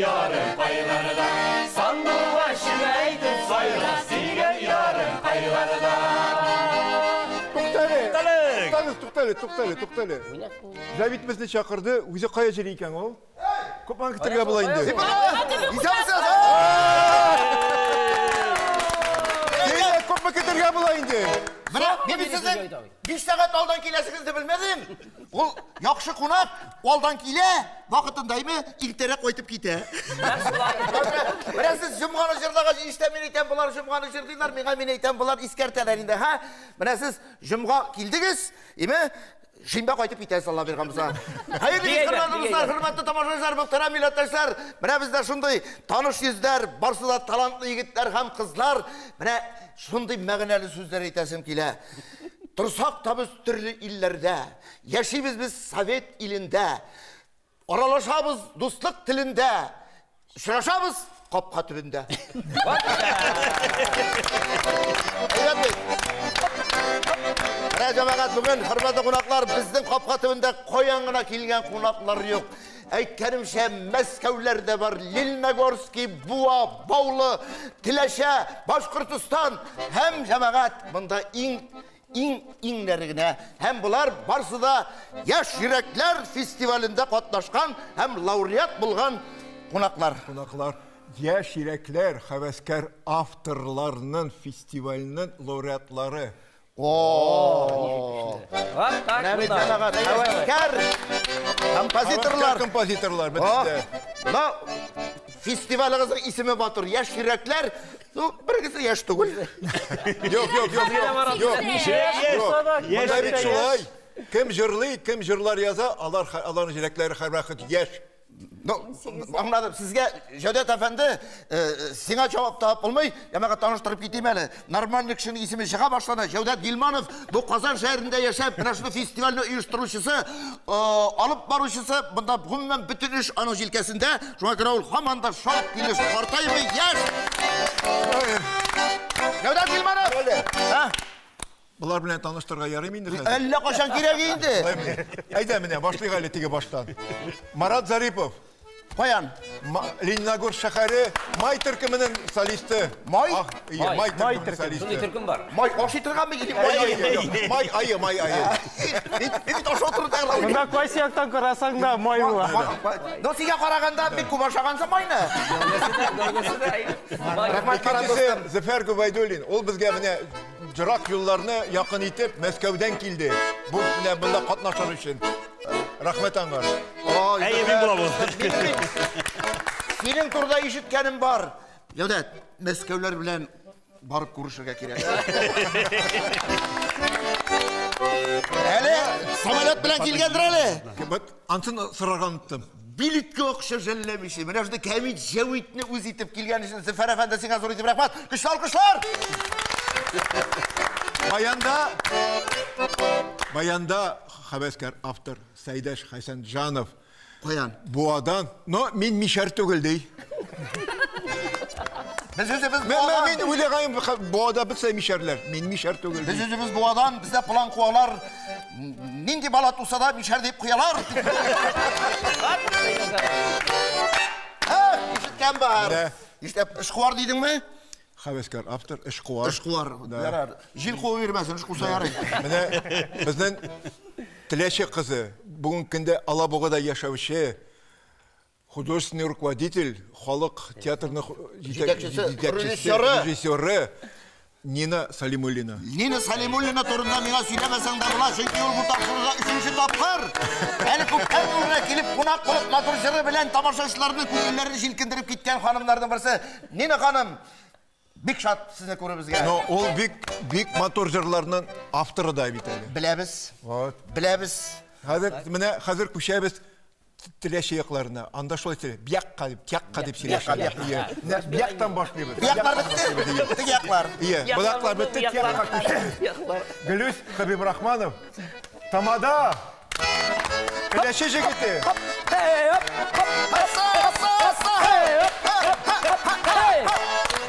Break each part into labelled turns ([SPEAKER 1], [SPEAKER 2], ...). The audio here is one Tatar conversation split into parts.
[SPEAKER 1] ярым кайларда? Сандугачым әйтеп сайра, сөйгән ярым кайларда?
[SPEAKER 2] Туктале. Туктале, туктале, туктале, туктале. Җавит безне чакырды, үзе кая җыри икән ул? Күпме көтәргә була инде?
[SPEAKER 3] Исәнмесез!
[SPEAKER 2] Нигә күпме көтәргә була инде?
[SPEAKER 3] Менә мин бит сезнең 5 сәгать алдан киләсегезне белмәдем. Ул яхшы кунак, алдан килә, вакытында име, иртәрәк кайтып китә. Менә сез җомганы җырлагач, ишетәм мин әйтәм, болар җомганы җырлыйлар, миңа мин әйтәм, болар искәртәләр инде, һа? Менә сез җомга килдегез, име, шимбә кайтып китәсез, Алла биргән булса. Хәерле кич, хөрмәтле дуслар, хөрмәтле тамашачылар, мөхтәрәм милләттәшләр. Менә бездә шундый таныш йөзләр, барсы да талантлы егетләр һәм кызлар. Менә шундый мәгънәле сүзләр әйтәсем килә. Торсак та без төрле илләрдә, яшибез без совет илендә. Аралашабыз дуслык телендә, очрашабыз капка төбендә. Әйбәт бит. Менә җәмәгать, бүген хөрмәтле кунаклар, безнең капка төбендә каян гына килгән кунаклар юк. Әйткәнемчә, Мәскәүләр дә бар, Лениногорский, Буа, Баулы, Теләчә, Башкортостан һәм җәмәгать монда иң иң иңнәре генә. Һәм болар барсы да Яшь йөрәкләр фестивалендә катнашкан һәм лауреат булган кунаклар.
[SPEAKER 2] Кунаклар. Яшь йөрәкләр һәвәскәр авторларның фестиваленең лауреатлары.
[SPEAKER 3] О! Менә бит җәмәгать, һәвәскәр композиторлар.
[SPEAKER 2] Композиторлар бетте.
[SPEAKER 3] Но фестивалегезнең исеме матур. Яшь йөрәкләр, ну, бергесе яшь түгел.
[SPEAKER 2] Юк, юк, юк, юк. Юк. Монда бит шулай. Кем җырлый, кем җырлар яза, алар аларның йөрәкләре һәрвакыт яшь.
[SPEAKER 3] Ну, аңладым. Сезгә, Җәүдәт әфәнде, сиңа җавап табып булмый. Җәмәгать, таныштырып китим әле. Нормальный кешенең исеме чыга башлады. Җәүдәт Гилманов, бу Казан шәһәрендә яшәп, менә шушы фестивальне оештыручысы, алып баручысы, монда гомумән бөтен эш аның җилкәсендә. Шуңа күрә ул һаман да шат килеш, картаймый, яшь. Җәүдәт Гилманов! Һа?
[SPEAKER 2] Болар белән таныштырырга ярыймы инде хәзер?
[SPEAKER 3] Әллә кайчан кирәк инде.
[SPEAKER 2] Әйдә менә, башлыйк әле теге баштан. Марат Зарипов.
[SPEAKER 3] Каян?
[SPEAKER 2] Лениногорск шәһәре Май төркеменең солисты.
[SPEAKER 3] Май?
[SPEAKER 2] Май төркеменең солисты.
[SPEAKER 4] Шундый төркем бар.
[SPEAKER 3] Май ашый торганмы или май ае?
[SPEAKER 2] Май ае, май ае.
[SPEAKER 3] Мин бит ашап утырып
[SPEAKER 5] Монда кайсы яктан карасаң да май була.
[SPEAKER 3] Ну, сиңа караганда бик күп ашагансың майны. Рәхмәт, Марат дустым.
[SPEAKER 2] Зөфәр Гобәйдуллин. Ул безгә менә Җырак юлларны якын итеп Мәскәүдән килде. Бу менә монда катнашыр өчен. Рәхмәт аңа.
[SPEAKER 6] Әйе, мин булам.
[SPEAKER 3] Синең турыда ишеткәнем бар. Җәүдәт, Мәскәүләр белән барып күрешергә кирәк. Әле самолет белән килгәндер әле.
[SPEAKER 2] Ансын сорарга оныттым.
[SPEAKER 3] Билетка акча жәлләмичә, менә шундый кәмит җәвитне үз итеп килгән өчен Зөфәр әфәнде сиңа зур итеп рәхмәт. Көчле алкышлар!
[SPEAKER 2] Баянда Баянда хәвәскәр автор Сәйдәш Хәсәнҗанов.
[SPEAKER 3] Каян?
[SPEAKER 2] Буадан. Но мин мишәр түгел ди.
[SPEAKER 3] Без үзебез Буадан.
[SPEAKER 2] Мин уйлагаем, Буада бетсә мишәрләр. Мин мишәр түгел.
[SPEAKER 3] Без үзебез Буадан, бездә план куалар. Нинди бала туса да мишәр дип куялар. Ишеткән бар. Нишләп эшкуар дидеңме?
[SPEAKER 2] Хәвәскәр автор, эшкуар.
[SPEAKER 3] Эшкуар. Ярар. Җил куып йөрмәсен, эш куса ярый.
[SPEAKER 2] Менә безнең Теләче кызы, бүгенге көндә Алабугада яшәүче художественный руководитель, халык театрының
[SPEAKER 3] җитәкчесе,
[SPEAKER 2] режиссеры Нина Салимуллина.
[SPEAKER 3] Нина Салимуллина турында миңа сөйләмәсәң дә була, чөнки ул бу тапшыруда өченче тапкыр. Әле күптән түгел килеп кунак булып, матур җыры белән тамашачыларның күңелләрен җилкендереп киткән ханымнарның берсе. Нина ханым, бик шат сезне күрүебезгә.
[SPEAKER 2] Но ул бик бик матур җырларның авторы да бит әле.
[SPEAKER 3] Беләбез.
[SPEAKER 2] Вот.
[SPEAKER 3] Беләбез.
[SPEAKER 2] Хәзер менә хәзер күчәбез Теләче якларына. Анда шулай сөйли. Бякка дип, тякка дип сөйләшәләр. Менә бяктан башлыйбыз.
[SPEAKER 3] Бяклар бетте. Теге яклар.
[SPEAKER 2] Ие, яклар бетте, тякка күчәбез. Гөлүс Хәбибрахманов, тамада. Теләче җегете.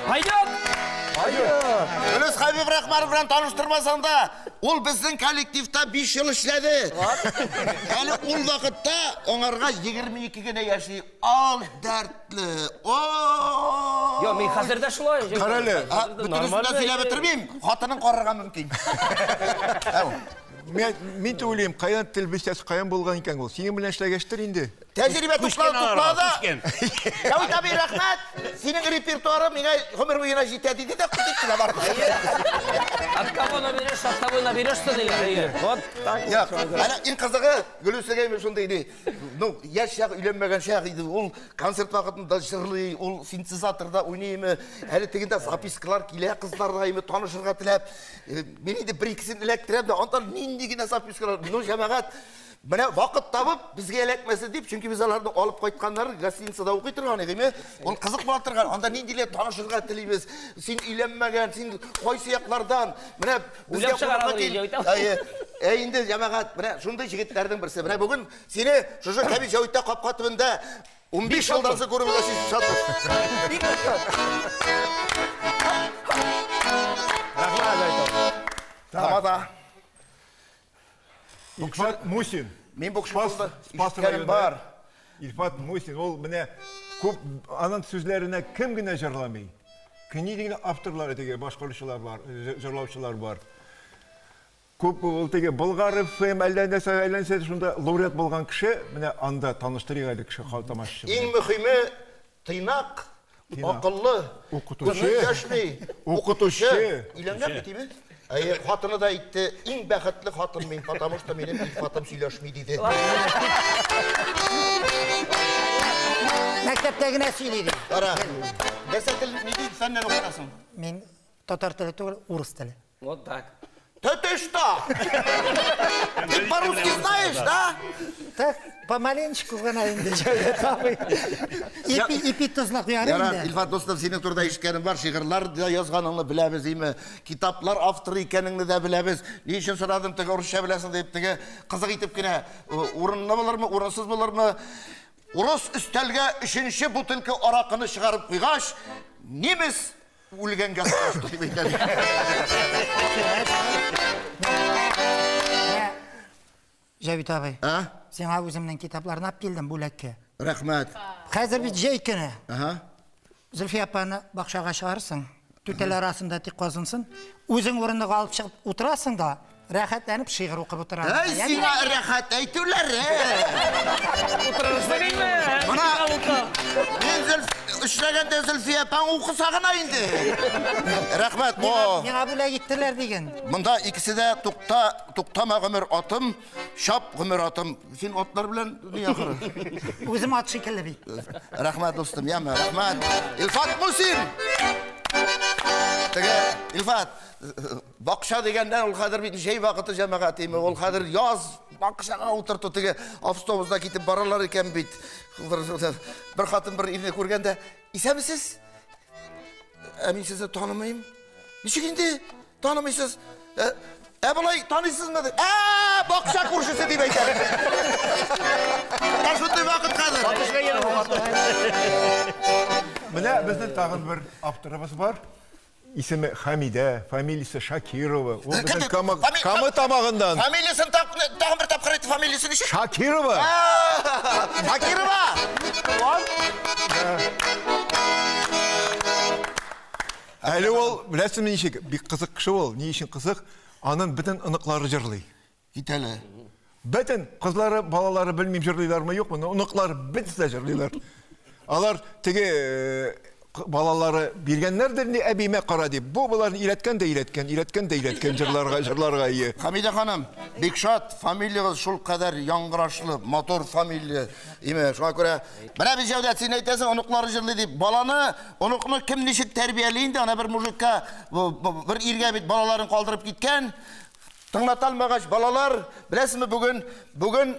[SPEAKER 4] Пойдет!
[SPEAKER 3] Гөлүс Хәбибрахманов белән таныштырмасаң да, ул безнең коллективта 5 ел эшләде. Әле ул вакытта аңарга 22 генә яши. Ал дәртле. О!
[SPEAKER 1] Йо, мин хәзер дә шулай.
[SPEAKER 2] Кара әле.
[SPEAKER 3] Бөтенесен дә сөйләп бетермим. Хатынын карарга мөмкин.
[SPEAKER 2] Мин дә уйлыйм, каян тел бистәсе каян булган икән ул? Синең белән эшләгәчтер инде.
[SPEAKER 3] Тәҗрибә туплады да. Җәвит абый, рәхмәт. Синең репертуарың миңа гомер буена җитә диде дә китеп кенә барды.
[SPEAKER 1] От кого наберешь, от того наберешься дигән. Вот так.
[SPEAKER 3] Юк, әнә иң кызыгы Гөлүсәгә шундый иде. Ну, яшь чак, өйләнмәгән чак иде. Ул концерт вакытында җырлый, ул синтезаторда уйныймы, әле тегендә запискалар килә кызларда име танышырга теләп. Мин инде бер икесен эләктерәм дә, аннан нинди генә запискалар. Ну, җәмәгать, менә вакыт табып безгә эләкмәсен дип, чөнки без аларны алып кайтканнар гостиницада укый торган идеме? Ул кызык була торган. Анда ниндиләр танышырга телибез. Син өйләнмәгән, син кайсы яклардан? Менә безгә кунакка кил. Ә инде җәмәгать, менә шундый җегетләрнең берсе. Менә бүген сине шушы Кәбир Җәвиттә капка төбендә 15 елдан соң күреп шатбыз.
[SPEAKER 1] Бик шат.
[SPEAKER 5] Рәхмәт, Җәвит.
[SPEAKER 3] Тамада.
[SPEAKER 2] Илфат Мусин.
[SPEAKER 3] Мин бу кеше ишеткәнем бар.
[SPEAKER 2] Илфат Мусин, ул менә күп аның сүзләренә кем генә җырламый. Нинди генә авторлар теге башкаручылар бар, җырлаучылар бар. Күп ул теге Болгар FM әллә нәрсә, әллә нәрсә шунда лауреат булган кеше, менә анда таныштырыйк әле кеше тамашачы.
[SPEAKER 3] Иң мөһиме тыйнак, акыллы,
[SPEAKER 2] укытучы,
[SPEAKER 3] яшьли, укытучы. Өйләнгән бит име? Әйе, хатыны да әйтте, иң бәхетле хатын мин, потому что минем Илфатым сөйләшми диде.
[SPEAKER 4] Мәктәптә генә сөйли ди.
[SPEAKER 3] Кара. Нәрсә тел, нинди фәннән укытасың?
[SPEAKER 4] Мин татар теле түгел, урыс теле.
[SPEAKER 1] Вот так.
[SPEAKER 3] Да ты что? Ты по-русски знаешь, да?
[SPEAKER 4] Так, помаленечку гына инде, Җәүдәт абый. Ипи тозлы куяр инде.
[SPEAKER 3] Илфат дустым, синең турында ишеткәнем бар, шигырьләр дә язганыңны беләбез, име? Китаплар авторы икәнеңне дә беләбез. Ни өчен сорадым, теге урысча беләсең дип, теге кызык итеп кенә, урынлы булырмы, урынсыз булырмы? Урыс өстәлгә 3-нче бутылка аракыны чыгарып куйгач, немец үлгәнгә сорашты дип әйтә.
[SPEAKER 4] Җәвит абый, сиңа үземнең китапларны алып килдем бүләккә.
[SPEAKER 3] Рәхмәт.
[SPEAKER 4] Хәзер бит җәй көне. Зөлфия апаны бакчага чыгарсың, түтәләр арасында тик казынсын, үзең урындык алып чыгып утырасың да, рәхәтләнеп шигырь укып утырасың.
[SPEAKER 3] Әй, сиңа рәхәт әйтүләре.
[SPEAKER 1] Утырырсың инде.
[SPEAKER 3] Менә мин эшләгәндә Зөлфия апаң укыса гына инде. Рәхмәт.
[SPEAKER 4] Миңа бүләк иттеләр диген.
[SPEAKER 3] Монда икесе дә тукта, туктама гомер атым, чап гомер атым. Син атлар белән ни ахыры?
[SPEAKER 4] Үзем ат шикелле бит.
[SPEAKER 3] Рәхмәт, дустым, яме, рәхмәт. Илфат Мусин. Теге Илфат, бакча дигәннән ул хәзер бит җәй вакыты җәмәгать име, ул хәзер яз бакчага утырту теге автобуста китеп баралар икән бит. Бер хатын бер ирне күргәндә, исәнмесез? Ә мин сезне танымыйм. Ничек инде танымыйсыз? Ә болай таныйсызмы? Ә, бакча күршесе дип әйтә. Ә шундый вакыт хәзер.
[SPEAKER 2] Менә безнең тагын бер авторыбыз бар. Исеме Хамидә, фамилиясе Шакирова. Ул безнең Кама тамагыннан.
[SPEAKER 3] Фамилиясен тагын бер тапкыр әйт, фамилиясен ничек?
[SPEAKER 2] Шакирова.
[SPEAKER 3] Шакирова.
[SPEAKER 2] Әле ул, беләсезме ничек, бик кызык кеше ул. Ни өчен кызык? Аның бөтен оныклары җырлый.
[SPEAKER 3] Кит әле.
[SPEAKER 2] Бөтен кызлары, балалары белмим җырлыйлармы, юкмы, но оныклары бөтенесе дә җырлыйлар. Алар теге балалары биргәннәрдер ни әбиемә кара дип. Бу боларны өйрәткән дә өйрәткән, өйрәткән дә өйрәткән җырларга, җырларга ие.
[SPEAKER 3] Хамидә ханым, бик шат, фамилиягез шул кадәр яңгырашлы, матур фамилия. Име, шуңа күрә менә бит Җәүдәт, син әйтәсең, оныклары җырлый дип. Баланы, оныкны кем ничек тәрбияли инде, ана бер мужикка, бер иргә бит балаларын калдырып киткән. Тыңлата алмагач, балалар, беләсезме, бүген, бүген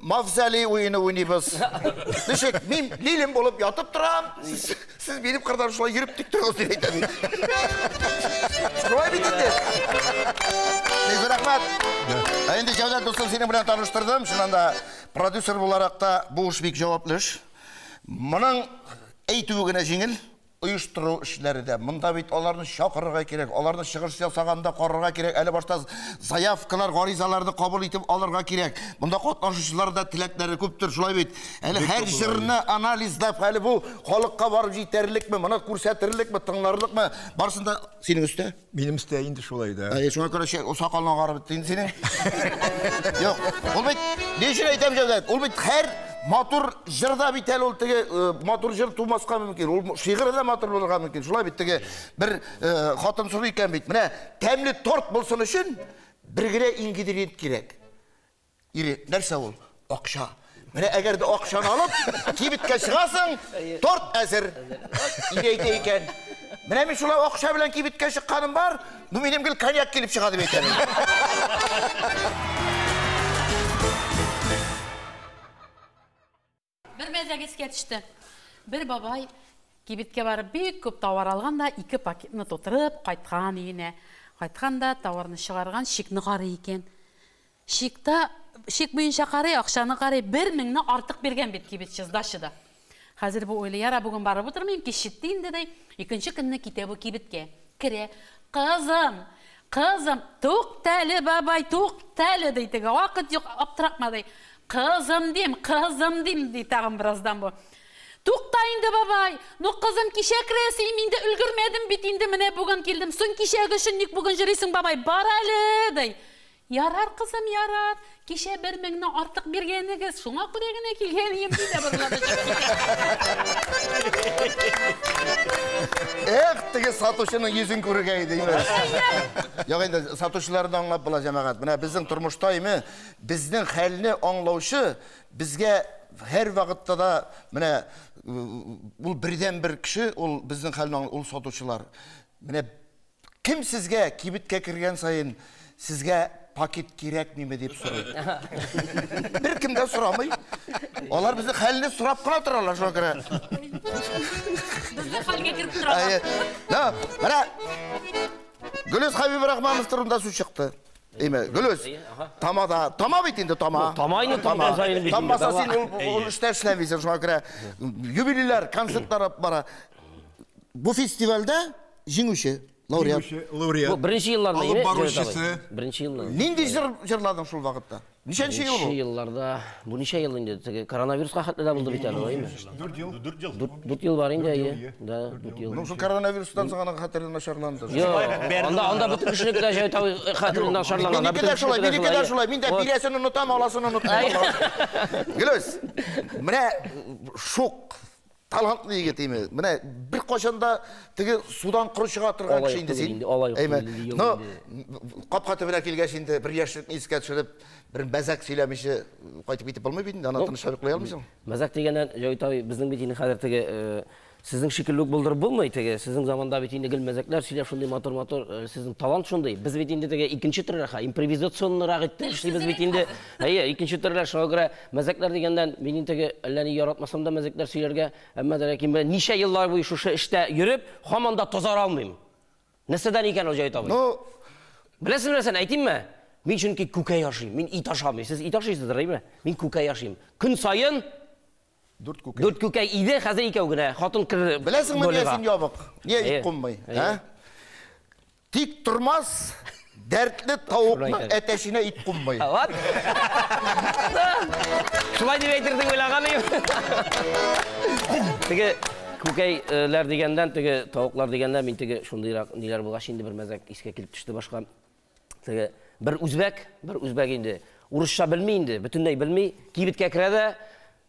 [SPEAKER 3] Мавзолей уены уйныйбыз. Ничек, мин Лилин булып ятып торам, сез минем кырдан шулай йөреп тик торыгыз дип әйтә бит. Шулай бит инде. Бик рәхмәт. Ә инде Җәүдәт дустым, синең белән таныштырдым. Чыннан да продюсер буларак та бу эш бик җаваплы эш. Моның әйтүе генә җиңел, оештыру эшләре дә. Монда бит аларны чакырырга кирәк, аларны чыгыш ясаганда карарга кирәк. Әле башта заявкалар, гаризаларны кабул итеп алырга кирәк. Монда катнашучылар да теләкләре күптер, шулай бит. Әле һәр җырны анализлап, әле бу халыкка барып җитәрлекме, моны күрсәтерлекме, тыңларлыкмы? Барысын да синең өстә?
[SPEAKER 2] Минем өстә инде шулай да.
[SPEAKER 3] Әйе, шуңа күрә сакалың агарып бетте инде синең. Юк, ул бит, ни өчен әйтәм, Җәүдәт? Ул бит һәр матур җырда бит әле ул теге матур җыр тумаска мөмкин, ул шигырь дә матур булырга мөмкин. Шулай бит теге бер хатын сорый икән бит. Менә тәмле торт булсын өчен бер генә ингредиент кирәк. Ире, нәрсә ул? Акча. Менә әгәр дә акчаны алып, кибеткә чыгасың, торт әзер. Ире әйтә икән. Менә мин шулай акча белән кибеткә чыкканым бар, ну минем гел коньяк килеп чыга дип әйтәм.
[SPEAKER 7] Бер мәзәк искә төште. Бер бабай кибеткә барып бик күп товар алган да 2 пакетны тутырып кайткан өенә. Кайткан да товарны чыгарган, чекны карый икән. Чекта, чек буенча карый, акчаны карый, 1000-не артык биргән бит кибетче сдачада. Хәзер бу уйлый, яра бүген барып утырмыйм, кич җитте инде ди. Икенче көнне китә бу кибеткә. Керә. Кызым, кызым, туктале бабай, туктале ди теге. Вакыт юк, аптыракма ди. Кызым дим, кызым дим ди тагын бераздан бу. Тукта инде бабай, ну кызым кичә керәсең, инде өлгермәдем бит инде, менә бүген килдем. Соң кичәге өчен ник бүген йөрисең бабай, бар әле ди. Ярар кызым, ярар. Кичә 1000-не артык биргәнегез, шуңа күрә генә килгән идем ди дә борылады.
[SPEAKER 3] Эх, теге сатучының йөзен күрергә иде, имеш. Юк инде сатучыларны аңлап була, җәмәгать. Менә безнең тормышта име, безнең хәлне аңлаучы безгә һәр вакытта да менә ул бердән-бер кеше, ул безнең хәлне ул сатучылар. Менә кем сезгә кибеткә кергән саен сезгә пакет кирәкмиме дип сорый. Бер кем дә сорамый. Алар безнең хәлне сорап кына торалар, шуңа күрә.
[SPEAKER 7] Безнең хәлгә кереп торалар.
[SPEAKER 3] Да, менә Гөлүс Хәбибрахманов турында сүз чыкты. Әйме, Гөлүс, тамада, тама бит инде, тама.
[SPEAKER 1] Тама инде, тама.
[SPEAKER 3] Таммаса син ул эштә эшләмисең, шуңа күрә юбилейлар, концертлар бара. Бу фестивальдә җиңүче, лауреат.
[SPEAKER 2] Лауреат.
[SPEAKER 1] Бу беренче елларда,
[SPEAKER 2] Алып баручысы.
[SPEAKER 1] Беренче елларда.
[SPEAKER 3] Нинди җыр җырладың шул вакытта? Ничәнче ел бу?
[SPEAKER 1] Беренче елларда, бу ничә ел инде? Теге коронавируска хәтле дә булды бит әле, әйеме?
[SPEAKER 2] 4 ел.
[SPEAKER 6] 4 ел.
[SPEAKER 1] 4 ел бар инде, әйе. Да, 4 ел.
[SPEAKER 3] Ну, шул коронавирустан соң аның хәтере начарланды.
[SPEAKER 1] Юк, анда бөтен кешенеке дә җай табый хәтере начарланган.
[SPEAKER 3] Минеке дә шулай, минеке дә шулай. Мин дә бирәсен онытам, аласын онытам. Гөлүс, менә шук талантлы егет име. Менә бер кашан да теге судан коры чыга торган кеше инде син.
[SPEAKER 1] Алай
[SPEAKER 3] юк. Но капка төбенә килгәч инде бер яшьлекне искә төшереп, бер мәзәк сөйләмичә кайтып китеп булмый бит инде, аны тынычлап йоклый алмыйсың.
[SPEAKER 1] Мәзәк дигәннән, Җәвит абый, безнең бит инде хәзер теге сезнең шикелле үк булдырып булмый, теге сезнең заманда бит инде гел мәзәкләр сөйләп шундый матур-матур, сезнең талант шундый. Без бит инде теге икенче төрлерәк, импровизационнырак итеп эшлибез бит инде. Әйе, икенче төрле, шуңа күрә мәзәкләр дигәннән, мин инде теге әллә ни яратмасам да мәзәкләр сөйләргә, әмма дә ләкин менә ничә еллар буе шушы эштә йөреп, һаман да тазара алмыйм. Нәрсәдән икән ул, Җәвит абый?
[SPEAKER 3] Ну,
[SPEAKER 1] беләсезме нәрсәне, әйтимме? Мин чөнки күкәй ашыйм, мин ит ашамыйм. Сез ит ашыйсыздыр, әйеме? Мин күкәй ашыйм. Көн саен
[SPEAKER 3] 4 күкәй.
[SPEAKER 1] 4 күкәй иде, хәзер икәү генә. Хатын керде.
[SPEAKER 3] Беләсеңме, нигә син ябык? Нигә ит кунмый? Ә? Тик тормас, дәртле тавыкның әтәченә ит кунмый.
[SPEAKER 1] Вот. Шулай дип әйтердең уйлаган идем. Теге күкәйләр дигәндән, теге тавыклар дигәндән, мин теге шундыйрак ниләр булгач инде бер мәзәк искә килеп төште башка. Теге бер үзбәк, бер үзбәк инде урысча белми инде, бөтенләй белми, кибеткә керә дә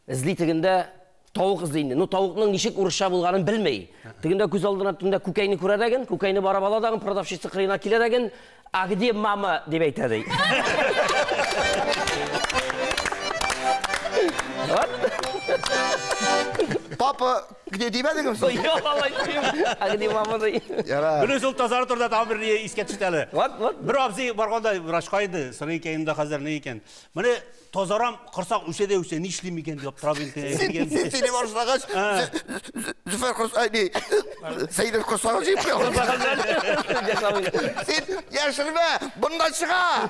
[SPEAKER 1] эзли тегендә тавык эзли инде. Ну, тавыкның ничек урысча булганын белмей. Тегендә күз алдына тегендә күкәйне күрә дәген, күкәйне барып ала дагын, продавщица кырыена килә дәген, а где мама дип әйтә ди.
[SPEAKER 3] Папа, где димәдеңме соң?
[SPEAKER 1] Юк, алай димим. А где мама ди.
[SPEAKER 3] Ярар.
[SPEAKER 6] Бер ул тазары турында тагын бер искә төште әле.
[SPEAKER 1] Вот, вот.
[SPEAKER 6] Бер абзый барганда врачка инде, сорый икән инде хәзер ни икән. Менә тазарам корсак үсә дә үсә, нишлим икән дип аптырап инде.
[SPEAKER 3] Син сөйли башлагач, Зөфәр корсак, ни, Сәйдәш корсагын җыеп куя. Син яшермә, буннан чыга.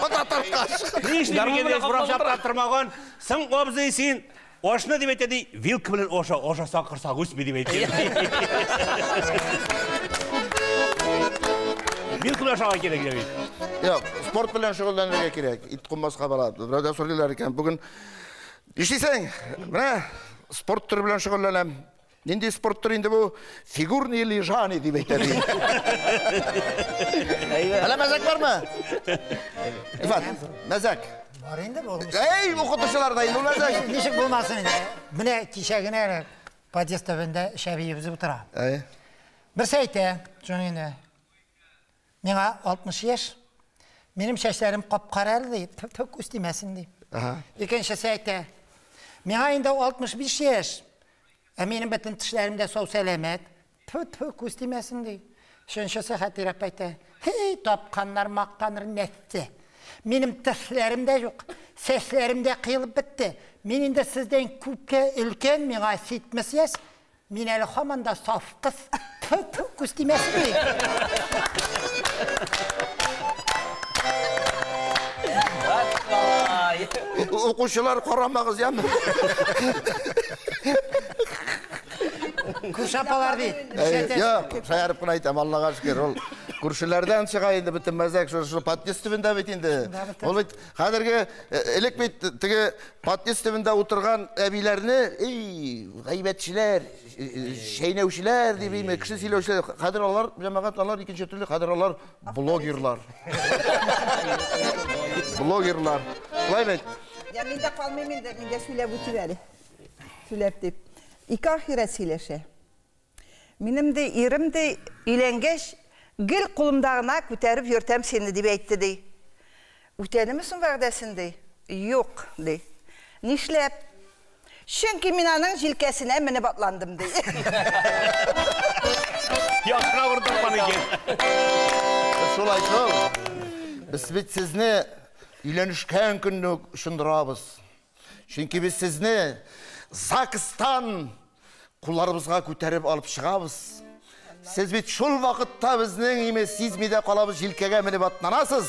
[SPEAKER 3] Монда тарткач.
[SPEAKER 6] Нишлим икән дип врач аптырап тормаган. Соң абзый син Ашны дип әйтә ди, вилка белән аша, ашасаң корсак үсми дип әйтә. Вилка белән ашарга кирәк бит.
[SPEAKER 3] Юк, спорт белән шөгыльләнергә кирәк. Ит кунмаска бала. Берәүдә сорыйлар икән, бүген нишлисең? Менә спорт төре белән шөгыльләнәм. Нинди спорт төре инде бу? Фигурные лежани дип әйтә ди. Әллә мәзәк бармы? Ифат, мәзәк.
[SPEAKER 4] Бар инде булмыш.
[SPEAKER 3] Эй, укытучылар да инде ул мәзәк.
[SPEAKER 4] Ничек булмасын инде. Менә кичә генә әле подъезд төбендә шәбиебез утыра.
[SPEAKER 3] Әй.
[SPEAKER 4] Берсе әйтә, шуны инде. Миңа 60 яшь. Минем чәчләрем кап-кара әле ди, тү күз тимәсен ди. Икенчесе әйтә, миңа инде 65 яшь. Ә минем бөтен тешләрем дә сау сәламәт. Тү күз тимәсен ди. Өченчесе хәтирәп әйтә, һей, тапканнар мактаныр нәрсә. Минем тешләрем дә юк, сәчләрем дә кыелып бетте. Мин инде сездән күпкә өлкән, миңа 70 яшь. Мин әле һаман да саф кыз. Тү күз тимәсен ди.
[SPEAKER 3] Укучылар карамагыз, яме.
[SPEAKER 4] Күрше апалар бит.
[SPEAKER 3] Юк, шаярып кына әйтәм, Аллага шөкер. Ул күршеләрдән чыга инде бөтен мәзәк, шушы подъезд төбендә бит инде. Ул бит хәзерге элек бит теге подъезд төбендә утырган әбиләрне, эй, гайбәтчеләр, чәйнәүчеләр дип име, кеше сөйләүчеләр. Хәзер алар, җәмәгать, алар икенче төрле, хәзер алар блогерлар. Блогерлар. Шулай бит?
[SPEAKER 8] Я мин дә калмыйм инде, мин дә сөйләп үтим әле. Сөйләп дип. Ике ахирәт сөйләшә. Минем дә ирем дә өйләнгәч, гел кулымда гына күтәреп йөртәм сине дип әйтте ди. Үтәдеме соң вәгъдәсен ди? Юк ди. Нишләп? Чөнки мин аның җилкәсенә менеп атландым ди.
[SPEAKER 6] Яхшырак урын тапкан икән.
[SPEAKER 3] Шулай шул. Без бит сезне өйләнешкән көнне үк ышындырабыз. Чөнки без сезне ЗАГСтан кулларыбызга күтәреп алып чыгабыз. Сез бит шул вакытта безнең име сизми дә калабыз, җилкәгә менеп атланасыз.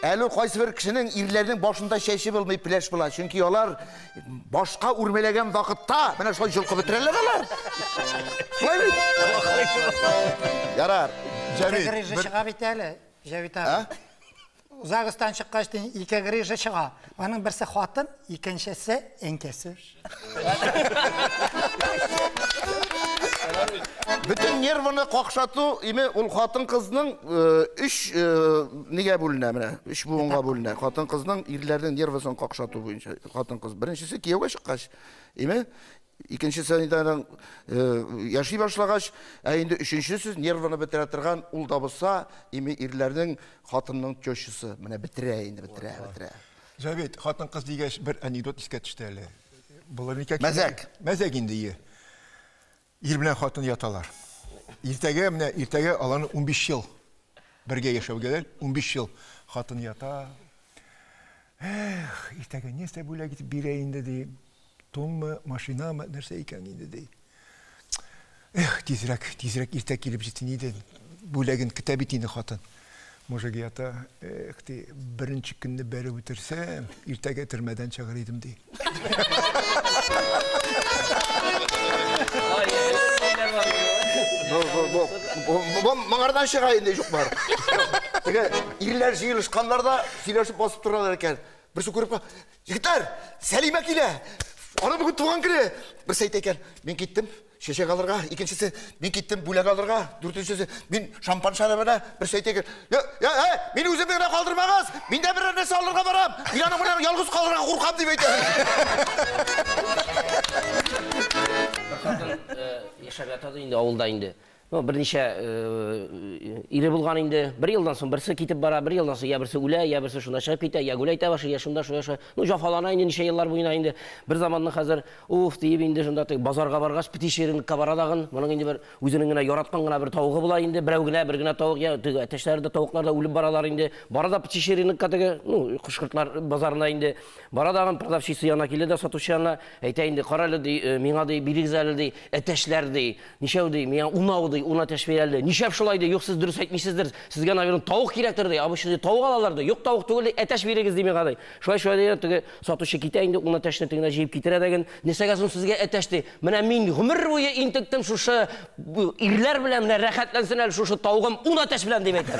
[SPEAKER 3] Әле кайсы бер кешенең ирләрнең башында чәче булмый, пеләш була. Чөнки алар башка үрмәләгән вакытта менә шулай җолкып бетерәләр алар. Шулай бит? Ярар.
[SPEAKER 4] Ике грыжа чыга бит әле, Җәвит абый. ЗАГСтан чыккач ике грыжа чыга. Аның берсе хатын, икенчесе әнкәсе.
[SPEAKER 3] Бөтен нервыны какшату, име ул хатын-кызның өч нигә бүленә менә, өч буынга бүленә. Хатын-кызның ирләрнең нервысын какшату буенча хатын-кыз. Беренчесе кияүгә чыккач, име, икенчесе инде яши башлагач, ә инде өченчесе нервыны бетерә торган ул да булса, име ирләрнең хатынның тещасы. Менә бетерә инде, бетерә, бетерә.
[SPEAKER 2] Җәвит, хатын-кыз дигәч бер анекдот искә төште әле. Булыр микән?
[SPEAKER 3] Мәзәк.
[SPEAKER 2] Мәзәк инде ие. Ир белән хатын яталар. Иртәгә, менә иртәгә аларны 15 ел бергә яшәүгәләр, 15 ел хатын ята. Эх, иртәгә нәрсә бүләк итеп бирә инде ди. Тонмы, машинамы, нәрсә икән инде ди. Эх, тизрәк, тизрәк иртә килеп җитсен иде. Бүләген көтә бит инде хатын. Мужик ята, эх, ди, беренче көнне бәреп үтерсәм, иртәгә төрмәдән чыгар идем ди.
[SPEAKER 3] Бу моңардан чыга инде юк бар. Теге ирләр җыелышканнар да сөйләшеп басып торалар икән. Берсе күреп, егетләр, Сәлимә килә. Аның бүген туган көне. Берсе әйтә икән, мин киттем чәчәк алырга, икенчесе, мин киттем бүләк алырга, дүртенчесе, мин шампан шәрабына, берсе әйтә икән, я, я, мин үземне генә калдырмагыз, мин дә берәр нәрсә алырга барам, мин аның белән ялгыз калырга куркам дип әйтә.
[SPEAKER 1] Бер хатын яшәп ята инде авылда инде. Ну, берничә ире булган инде. Бер елдан соң берсе китеп бара, бер елдан соң я берсе үлә, я берсе шунда чыгып китә, я гүләй итә башлый, я шунда, шунда, шунда. Ну, җафалана инде ничә еллар буена инде. Бер заманны хәзер уф диеп инде шунда теге базарга баргач, птичий рынокка бара дагын. Моның инде бер үзенең генә яраткан гына бер тавыгы була инде, берәү генә, бер генә тавык, я теге әтәчләре дә, тавыклар да үлеп баралар инде. Бара да птичий рынокка теге, ну, кош-кортлар базарына инде. Бара дагын продавщица янына килә дә, сатучы янына әйтә инде, кара әле ди, миңа ди, бирегез әле ди, әтәчләр ди, ничәү ди, миңа унау ди. ди, ун әтәч бир әле. Нишләп шулай ди, юк, сез дөрес әйтмисездер, сезгә, наверное, тавык кирәктер ди. Обычно ди, тавык алалар ди. Юк, тавык түгел ди, әтәч бирегез ди миңа ди. Шулай шулай ди, теге сатучы китә инде, ун әтәчне тегенә җыеп китерә дәген. Нәрсәгә соң сезгә әтәч ди? Менә мин гомер буе интектем шушы ирләр белән, менә рәхәтләнсен әле шушы тавыгым ун әтәч белән дип әйтә.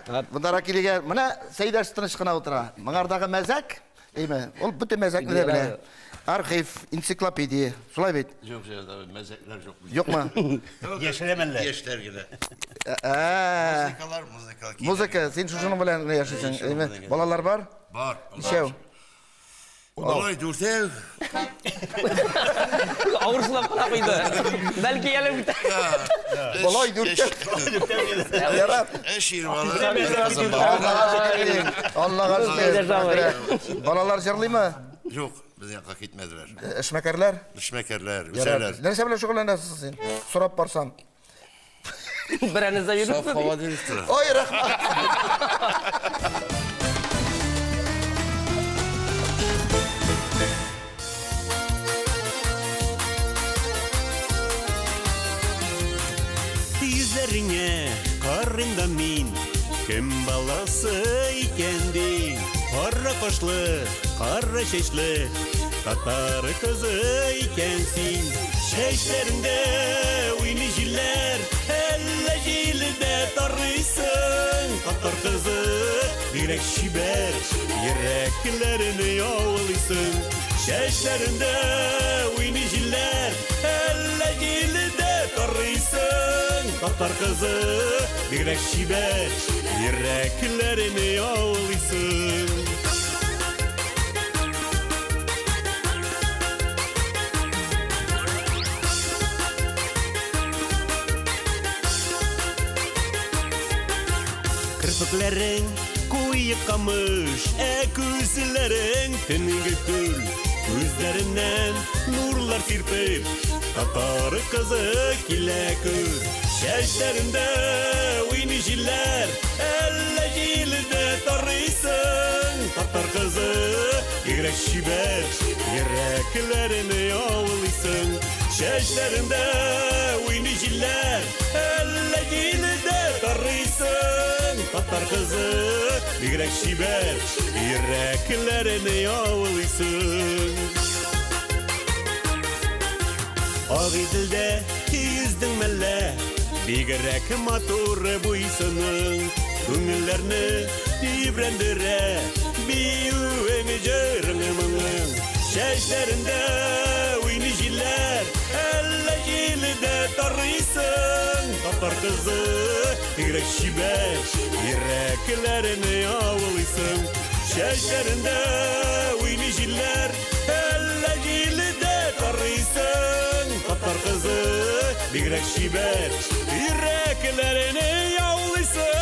[SPEAKER 3] Так, мондарак килгән. Менә Сәйдәш тыныч кына утыра. Моңардагы мәзәк, әйме, ул бөтен мәзәкне дә белә. Архив, энциклопедия, шулай бит?
[SPEAKER 9] Юк, мәзәкләр юк.
[SPEAKER 3] Юкмы?
[SPEAKER 6] Яшерәм әллә?
[SPEAKER 9] Яшьләр генә. Музыкалар, музыка.
[SPEAKER 3] Музыка, син шушының белән генә яшисең, әйме? Балалар бар?
[SPEAKER 9] Бар.
[SPEAKER 3] Ничәү?
[SPEAKER 9] Алай дүртәү.
[SPEAKER 1] Авыр сулап кына куйды. Бәлки әле үтә.
[SPEAKER 3] Болай дүртәү. Ярар.
[SPEAKER 9] Өч ир бала.
[SPEAKER 3] Аллага шөкер. Балалар җырлыймы?
[SPEAKER 9] Юк, безнең якка китмәделәр.
[SPEAKER 3] Эшмәкәрләр?
[SPEAKER 9] Эшмәкәрләр, үсәләр.
[SPEAKER 3] Нәрсә белән шөгыльләнәсең син? Сорап барсам.
[SPEAKER 1] Берәне завидуйсың.
[SPEAKER 9] Саф һава директоры.
[SPEAKER 3] Ой, рәхмәт.
[SPEAKER 6] Йөзләреңә карыйм да мин, кем баласы икән ди? Кара кашлы, кара чәчле, татар кызы икән син. Чәчләреңдә уйный җилләр, әллә җилдә тарыйсың. Татар кызы, бигрәк чибәр, йөрәкләрне яулыйсың. Чәчләреңдә уйный җилләр, әллә җилдә тарыйсың. Татар кызы, бигрәк чибәр, йөрәкләрне яулыйсың. Керфекләрең куе камыш, ә күзләрең төнге күл. Күзләреннән нурлар сирпеп, татар кызы килә күр. Чәчләрендә уйный җилләр, әллә җилдә тарыйсың. Татар кызы, бигрәк чибәр, йөрәкләрне яулыйсың. Чәчләрендә уйный җилләр, әллә җилдә тарыйсың. Татар кызы, бигрәк чибәр, йөрәкләрне яулыйсың. Агыйделдә йөздең мәллә, бигрәк матур буйсының. Күңелләрне тибрәндерә, биюең җырың моңың. Чәчләрендә уйный җилләр, әллә җилдә тарыйсың. Татар кызы, бигрәк чибәр, йөрәкләрне яулыйсың. Чәчләрендә уйный җилләр, әллә җилдә тарыйсың. Татар кызы, бигрәк чибәр, йөрәкләрне яулыйсың.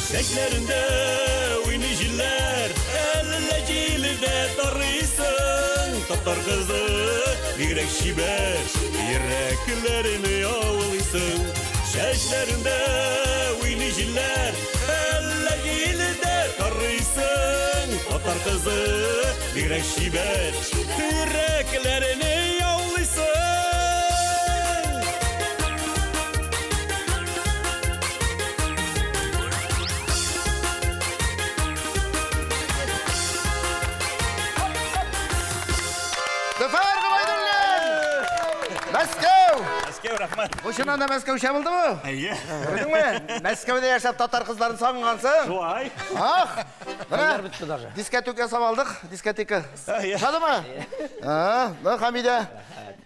[SPEAKER 6] Чәчләрендә уйный җилләр, әллә җилдә тарыйсың. Татар кызы, бигрәк чибәр, йөрәкләрне яулыйсың. Чәчләрендә уйный җилләр, әллә җилдә тарыйсың. Татар кызы, бигрәк чибәр, йөрәкләрне яулыйсың.
[SPEAKER 3] Зөфәр Гобәйдуллин! Мәскәү!
[SPEAKER 6] Мәскәү, рәхмәт.
[SPEAKER 3] Бу чыннан да Мәскәүчә булдымы?
[SPEAKER 6] Әйе.
[SPEAKER 3] Күрдеңме? Мәскәүдә яшәп татар кызларын сагынгансың.
[SPEAKER 6] Шулай.
[SPEAKER 3] Ах! Менә
[SPEAKER 1] бетте даже.
[SPEAKER 3] дискотека ясап алдык, дискотека.
[SPEAKER 6] Әйе.
[SPEAKER 3] Ошадымы? А, ну, Хамидә.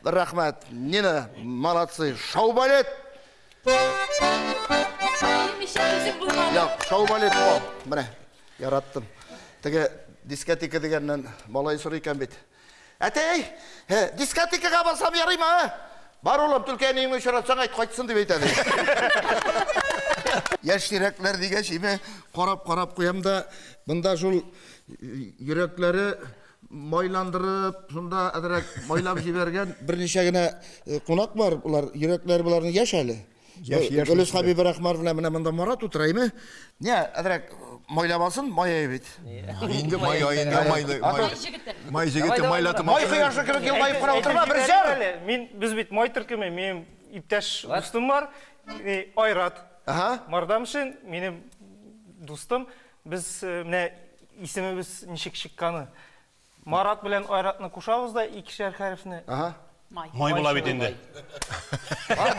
[SPEAKER 3] Рәхмәт. Нина, молодцы. Шоу-балет.
[SPEAKER 7] Мишә үзем булмады.
[SPEAKER 3] Юк, шоу-балет бу. Менә, яраттым. Теге дискотека дигәннән малай сорый икән бит. Әтәй, дискотекага барсам ярыймы? Бар улым, түлке әниеңне очратсаң әйт, кайтсын дип әйтә ди. Яшь йөрәкләр дигәч, име карап-карап куям да, монда шул йөрәкләре майландырып, шунда әзрәк майлап җибәргән берничә генә кунак бар. Булар йөрәкләре буларның яшь әле. Гөлүс Хәбибрахманов белән менә монда Марат утыра, име? Не, әзрәк майлап алсын, май ае бит.
[SPEAKER 2] Инде май аенда майлы. Май җегете майлатып.
[SPEAKER 3] Май кояшы кебек елмаеп кына утырма, бер җыр.
[SPEAKER 10] Мин без бит май төркеме, минем иптәш дустым бар, Айрат. Мардамшин, минем дустым. Без менә исемебез ничек чыкканы. Марат белән Айратны кушабыз да икешәр хәрефне.
[SPEAKER 3] Ага.
[SPEAKER 7] Май.
[SPEAKER 6] Май була бит инде.
[SPEAKER 10] Май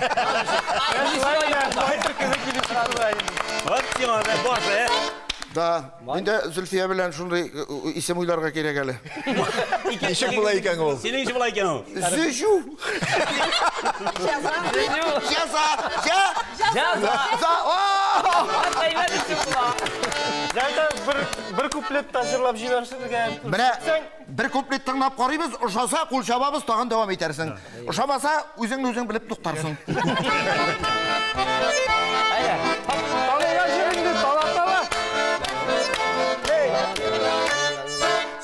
[SPEAKER 10] төркеме килеп чыкты.
[SPEAKER 6] Вот сиңа да баш, э?
[SPEAKER 3] Да, инде Зөлфия белән шундый исем уйларга кирәк әле.
[SPEAKER 2] Ничек була икән ул?
[SPEAKER 6] Синең ничек була икән ул?
[SPEAKER 3] Зөҗү. Җаза.
[SPEAKER 1] Җаза.
[SPEAKER 3] За.
[SPEAKER 10] Зәйдә бер куплет та җырлап җибәрсең.
[SPEAKER 3] Менә бер куплет тыңлап карыйбыз, ошаса кул чабабыз, тагын дәвам итәрсең. Ошамаса, үзеңне үзең белеп туктарсың.
[SPEAKER 1] Әйдә.
[SPEAKER 10] Талага җыр инде, тала тала.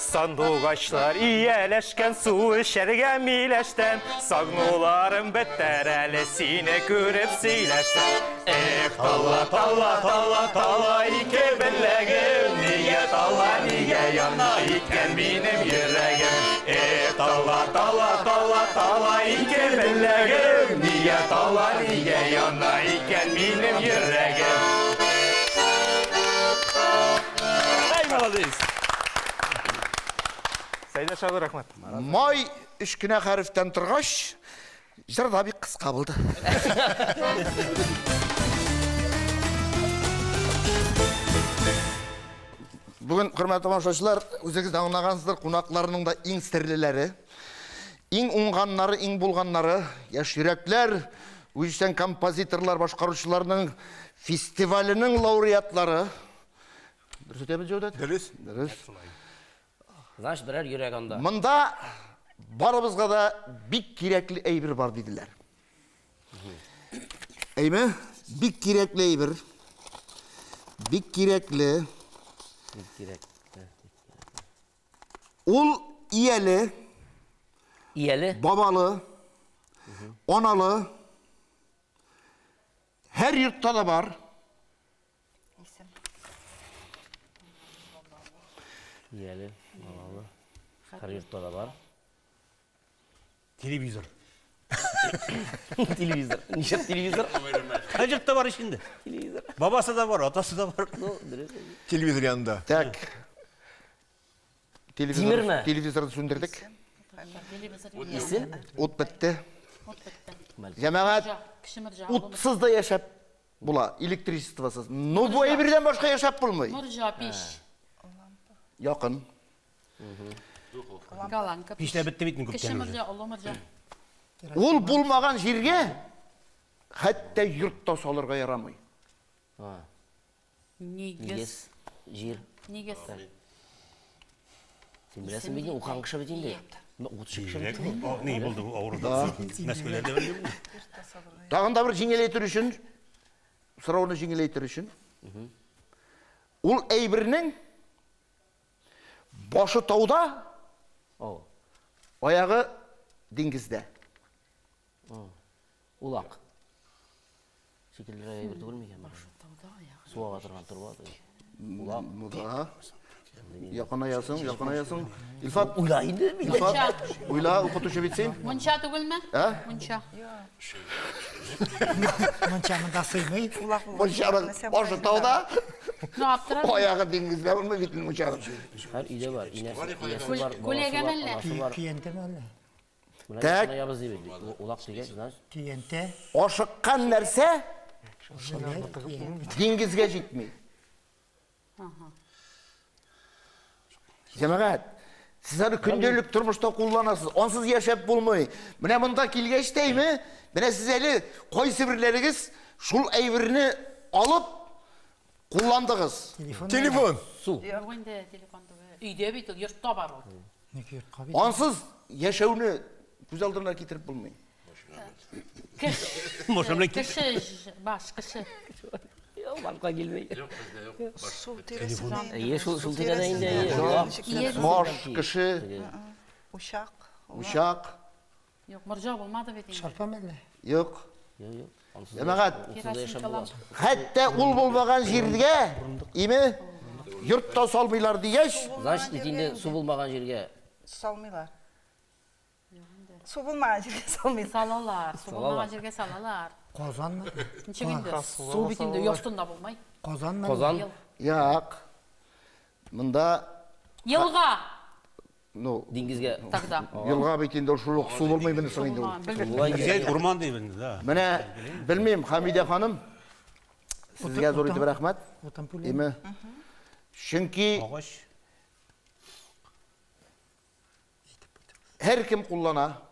[SPEAKER 10] Сандугачлар ияләшкән су эчәргә миләштән, сагнуларым бетәр әле сине күреп сөйләшсәм. Эх, тала, тала, тала, тала ике беләгем, нигә тала, нигә яна икән минем йөрәгем. Эх, тала, тала, тала, тала ике беләгем, нигә тала, нигә яна икән минем йөрәгем.
[SPEAKER 6] Ай, молодец.
[SPEAKER 10] Сәйдәш абый, рәхмәт.
[SPEAKER 3] Май өч кенә хәрефтән торгач, җыр да бик кыска булды. Бүген, хөрмәтле тамашачылар, үзегез дә аңлагансыздыр, кунакларның да иң серлеләре, иң уңганнары, иң булганнары, яшь йөрәкләр, үзешчән композиторлар, башкаручыларның фестиваленең лауреатлары. Дөрес әйтәбез, Җәүдәт?
[SPEAKER 2] Дөрес.
[SPEAKER 3] Дөрес.
[SPEAKER 1] Знаешь, берәр йөрәк анда.
[SPEAKER 3] Монда барыбызга да бик кирәкле әйбер бар диделәр. Әйме? Бик кирәкле әйбер. Бик кирәкле.
[SPEAKER 1] Бик кирәкле.
[SPEAKER 3] Ул ияле.
[SPEAKER 1] Ияле?
[SPEAKER 3] Бабалы. Аналы. Һәр йортта да бар.
[SPEAKER 1] Ияле, бабалы. Һәр йортта да бар.
[SPEAKER 6] Телевизор.
[SPEAKER 1] Телевизор. Ничек телевизор?
[SPEAKER 6] Һәр йортта бар ич инде.
[SPEAKER 1] Телевизор.
[SPEAKER 6] Бабасы да бар, атасы да бар.
[SPEAKER 1] Ну, дөрес.
[SPEAKER 2] Телевизор янында.
[SPEAKER 3] Так. Телевизор,
[SPEAKER 1] Тимерме?
[SPEAKER 3] Телевизорны сүндердек.
[SPEAKER 1] Исем?
[SPEAKER 3] Ут бетте. Җәмәгать, утсыз да яшәп була, электричествосыз. Но бу әйбердән башка яшәп булмый.
[SPEAKER 7] Морҗа, пич.
[SPEAKER 3] Якын.
[SPEAKER 7] Галанка.
[SPEAKER 6] Пишләп бетте бит инде
[SPEAKER 7] Кеше
[SPEAKER 6] күптән уже.
[SPEAKER 7] морҗа, олы морҗа.
[SPEAKER 3] Ул булмаган җиргә хәтта йорт та салырга ярамый.
[SPEAKER 7] Нигез.
[SPEAKER 1] Җир.
[SPEAKER 7] Нигез.
[SPEAKER 1] Син беләсең бит, укыган кеше бит инде. Укытучы кеше бит.
[SPEAKER 6] Ни булды бу авырда? Мәскәүләрдә белдем.
[SPEAKER 3] Тагын да бер җиңеләйтер өчен, сорауны җиңеләйтер өчен. Ул әйбернең башы тауда, аягы диңгездә.
[SPEAKER 1] Улак. Шикелле әйбер түгел микән? Башы
[SPEAKER 7] тауда, аягы.
[SPEAKER 1] Су ага торган торба. Улак.
[SPEAKER 3] Да. Якынаясың, якынаясың. Илфат,
[SPEAKER 1] уйла инде.
[SPEAKER 3] Илфат, уйла, укытучы бит син.
[SPEAKER 7] Мунча түгелме?
[SPEAKER 3] Ә?
[SPEAKER 7] Мунча.
[SPEAKER 4] Мунча монда сыймый.
[SPEAKER 3] Мунчаның башы тауда,
[SPEAKER 7] Ну, аптырап.
[SPEAKER 3] аягы диңгездә булмый бит мунчаның.
[SPEAKER 1] Һәр өйдә бар, инәсе, инәсе бар, баласы
[SPEAKER 7] Күләгәме
[SPEAKER 1] бар,
[SPEAKER 7] әллә?
[SPEAKER 1] анасы бар.
[SPEAKER 4] Көянтеме әллә?
[SPEAKER 1] Менә
[SPEAKER 3] Так.
[SPEAKER 1] якынаябыз ди бит. Улак дигән, знаешь.
[SPEAKER 4] Көянтә.
[SPEAKER 3] Ашыккан нәрсә диңгезгә җитми. Җәмәгать, сез аны көндәлек тормышта кулланасыз, ансыз яшәп булмый. Менә монда килгәч тәйме, менә сез әле кайсы берләрегез шул әйберне алып кулландыгыз.
[SPEAKER 2] Телефон.
[SPEAKER 1] Су.
[SPEAKER 7] Юк инде телефон түгел. Өйдә бит ул, йортта бар ул.
[SPEAKER 4] Ник йортка бит?
[SPEAKER 3] Ансыз яшәүне күз алдына китереп булмый.
[SPEAKER 7] Кеше, баш, кеше.
[SPEAKER 1] Башка килми.
[SPEAKER 9] Юк, бездә юк.
[SPEAKER 8] Су тирәсендә.
[SPEAKER 1] Әйе, шул шул тирәдә инде. Әйе.
[SPEAKER 3] Баш, кеше.
[SPEAKER 8] Учак.
[SPEAKER 3] Учак.
[SPEAKER 7] Юк, морҗа булмады бит инде.
[SPEAKER 4] Шарпа мәллә?
[SPEAKER 3] Юк.
[SPEAKER 1] Юк, юк.
[SPEAKER 3] Җәмәгать. Хәтта ул булмаган җиргә, име, йорт та салмыйлар дигәч,
[SPEAKER 1] Значит, инде су булмаган җиргә
[SPEAKER 8] салмыйлар. Су булмаган җиргә салмыйлар.
[SPEAKER 7] Салалар, су булмаган җиргә салалар.
[SPEAKER 4] Казанмы?
[SPEAKER 7] Ничек инде? Су бит инде астында булмай.
[SPEAKER 4] Казанмы?
[SPEAKER 1] Казан.
[SPEAKER 3] Юк. Монда
[SPEAKER 7] Елга.
[SPEAKER 3] Ну,
[SPEAKER 1] диңгезгә.
[SPEAKER 7] Тогда.
[SPEAKER 3] Елга бит инде шул ук су булмый менә соң инде ул.
[SPEAKER 6] Диңгезгә урман дип инде, да.
[SPEAKER 3] Менә белмим, Хамидә ханым, сезгә зур итеп рәхмәт. Име? Чөнки һәркем куллана.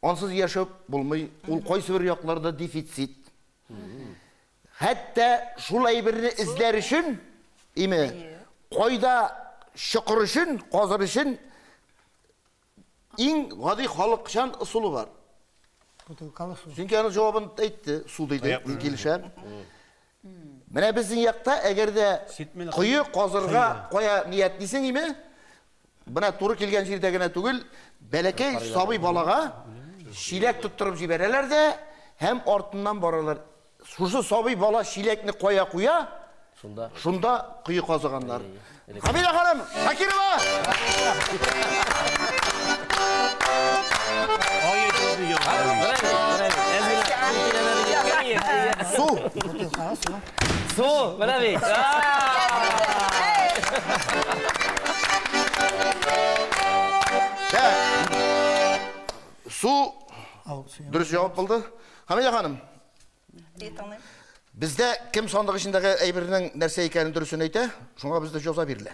[SPEAKER 3] Ансыз яшәп булмый. Ул кайсы бер якларда дефицит. Хәтта шул әйберне эзләр өчен, име, кайда чокыр өчен, казыр өчен иң гади халыкчан ысулы бар.
[SPEAKER 4] Бутылкалы су.
[SPEAKER 3] Чөнки аның җавабын әйтте, су диде, мин килешәм. Менә безнең якта әгәр дә кое казырга кая ниятлисең име, менә туры килгән җирдә генә түгел, бәләкәй сабый балага чиләк тоттырып җибәрәләр дә һәм артыннан баралар. Шушы сабый бала чиләкне кая куя,
[SPEAKER 1] шунда
[SPEAKER 3] шунда кое казыганнар. Хамидә ханым, Шакирова! Су.
[SPEAKER 1] Су, менә бит.
[SPEAKER 3] Су дөрес җавап булды. Хамидә ханым, бездә кем сандык эчендәге әйбернең нәрсә икәнен дөресен әйтә, шуңа бездә җәза бирелә.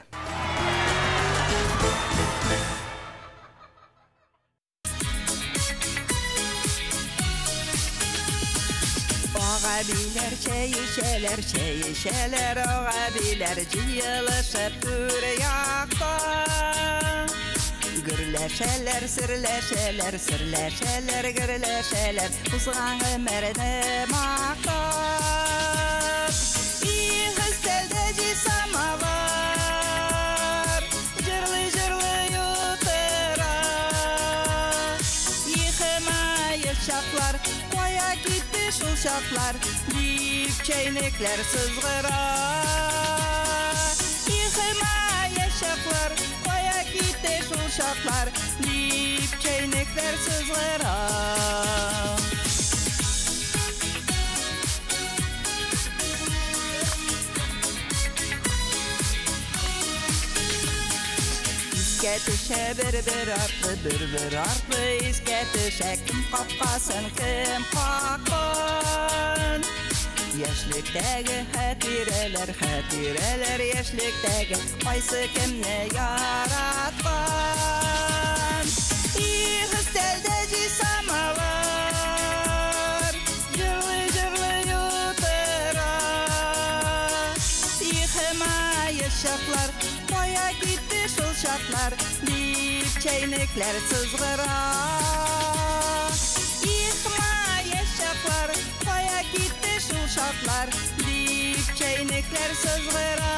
[SPEAKER 8] Агабиләр чәй эчәләр, чәй эчәләр, агабиләр җыелышып түр якта. Гөрләшәләр, серләшәләр, серләшәләр, гөрләшәләр, узган гомерне мактап. Их, өстәлдә җи самовар, җырлый-җырлый утыра. Их, маек чаклар, кая китте шул чаклар, дип чәйнекләр сызгыра. Их, маек чаклар, кая китте шул чаклар, дип чәйнекләр сызгыра. Искә төшә бер-бер артлы, бер-бер артлы, искә төшә кем капкасын, кем каккан. Яшьлектәге хатирәләр, хатирәләр яшьлектәге, кайсы кемне яраткан. Их, өстәлдә җи самовар, җырлый-җырлый утыра. Их, маек чаклар, кая китте шул чаклар, дип чәйнекләр сызгыра. Их, маек чаклар, кая китте шул чаклар, дип чәйнекләр сызгыра.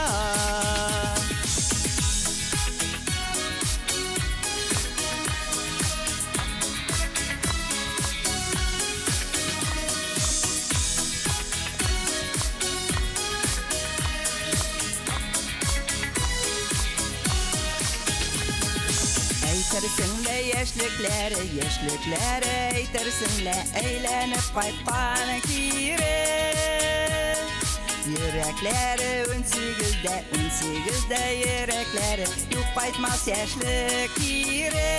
[SPEAKER 8] Әйтерсең лә яшьлекләре, яшьлекләре, әйтерсең лә әйләнеп кайткан кире. Йөрәкләре 18-дә, 18-дә йөрәкләре, юк кайтмас яшьлек кире.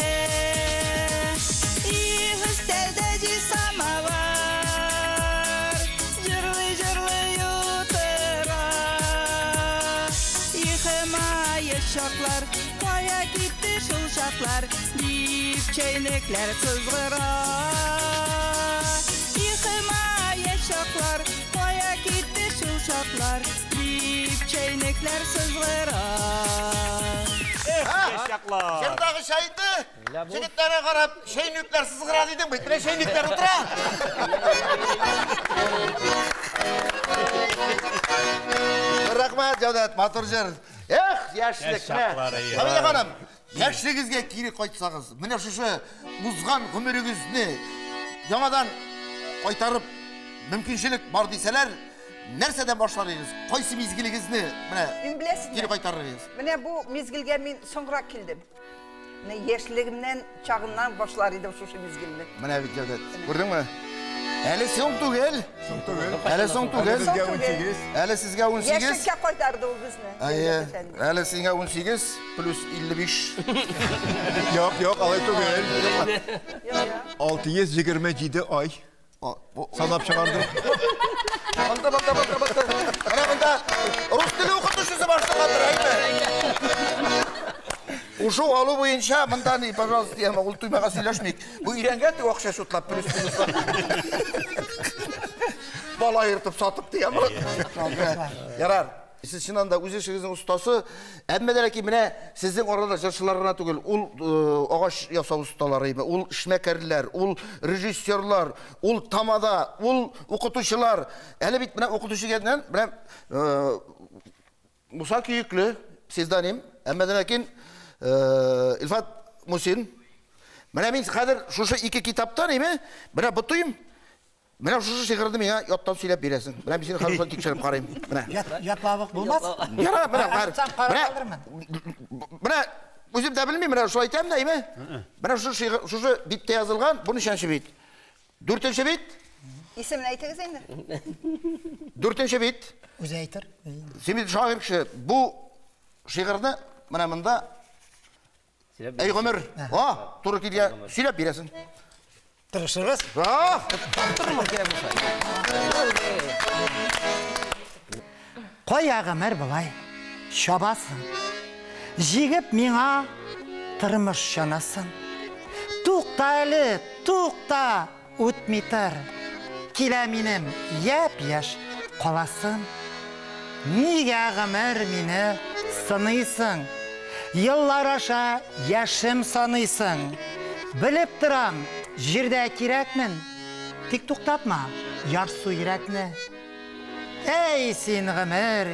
[SPEAKER 8] Их, өстәлдә җи самовар, җырлый-җырлый утыра. Их, маек чаклар, кая китте шул чаклар, дип чәйнекләр сызгыра. Их, маек чаклар, кая китте шул чаклар, дип чәйнекләр сызгыра.
[SPEAKER 3] Җырдагы чәйне җегетләргә карап, чәйнекләр сызгыра дидең бит. Менә чәйнекләр утыра. Җәүдәт, матур җыр. Эх, яшьлек менә. Хамидә ханым, яшьлегегезгә кире кайтсагыз, менә шушы узган гомерегезне яңадан кайтарып мөмкинчелек бар дисәләр, нәрсәдән башлар идегез? Кайсы мизгелегезне менә кире кайтарыр идегез?
[SPEAKER 8] Менә бу мизгелгә мин соңрак килдем. Менә яшьлегемнән чагыннан башлар идем шушы мизгелне.
[SPEAKER 3] Менә бит, Җәүдәт, күрдеңме? Әле соң түгел.
[SPEAKER 2] Соң түгел.
[SPEAKER 3] Әле соң түгел. Әле сезгә 18.
[SPEAKER 8] Яшьлеккә кайтарды ул безне.
[SPEAKER 3] Әйе. Әле сиңа 18 плюс 55.
[SPEAKER 2] Юк, юк, алай түгел. 627 ай. Санап чыгардым.
[SPEAKER 3] Монда, монда, монда, монда. Менә монда рус теле укытучысы башлагандыр, әйме? Ушу алу буенча монда ни, пожалуйста, яма ул туймага сөйләшмик. Бу өйрәнгән дип акча шутлап плюс минуслар. Бала йөртеп сатып дигән бу. Ярар. Сез чыннан да үз эшегезнең остасы. Әмма дә ләкин менә сезнең арада җырчылар гына түгел, ул агач ясау осталары, ул эшмәкәрләр, ул режиссерлар, ул тамада, ул укытучылар. Әле бит менә укытучы дигәннән, менә Муса Көекле, псевдоним, әмма дә ләкин Илфат Мусин. Менә мин хәзер шушы ике китаптан, әйме, менә ботыйм. Менә шушы шигырьне миңа яттан сөйләп бирәсең. Менә мин сине хәзер шулай тикшереп карыйм. Менә.
[SPEAKER 4] Ятлавык булмас.
[SPEAKER 3] Яра, менә, менә. Менә үзем дә белмим, менә шулай әйтәм дә, әйме? Менә шушы шигырь, шушы биттә язылган, бу ничәнче бит? Дүртенче бит.
[SPEAKER 8] Исемен әйтегез инде.
[SPEAKER 3] Дүртенче бит.
[SPEAKER 4] Үзе әйтер.
[SPEAKER 3] Син бит шагыйрь кеше. Бу шигырьне менә монда Әй гомер, а, туры килгән, сөйләп бирәсең.
[SPEAKER 4] Тырышырбыз. Кая гомер болай чабасың? Җигеп миңа тормыш чанасын. Тукта әле, тукта, үтми тор. Килә минем япь-яшь каласым. Нигә гомер мине сыныйсың? Еллар аша яшем саныйсың. Белеп торам, җирдә кирәкмен. Тик туктатма ярсу йөрәкне. Әй син гомер,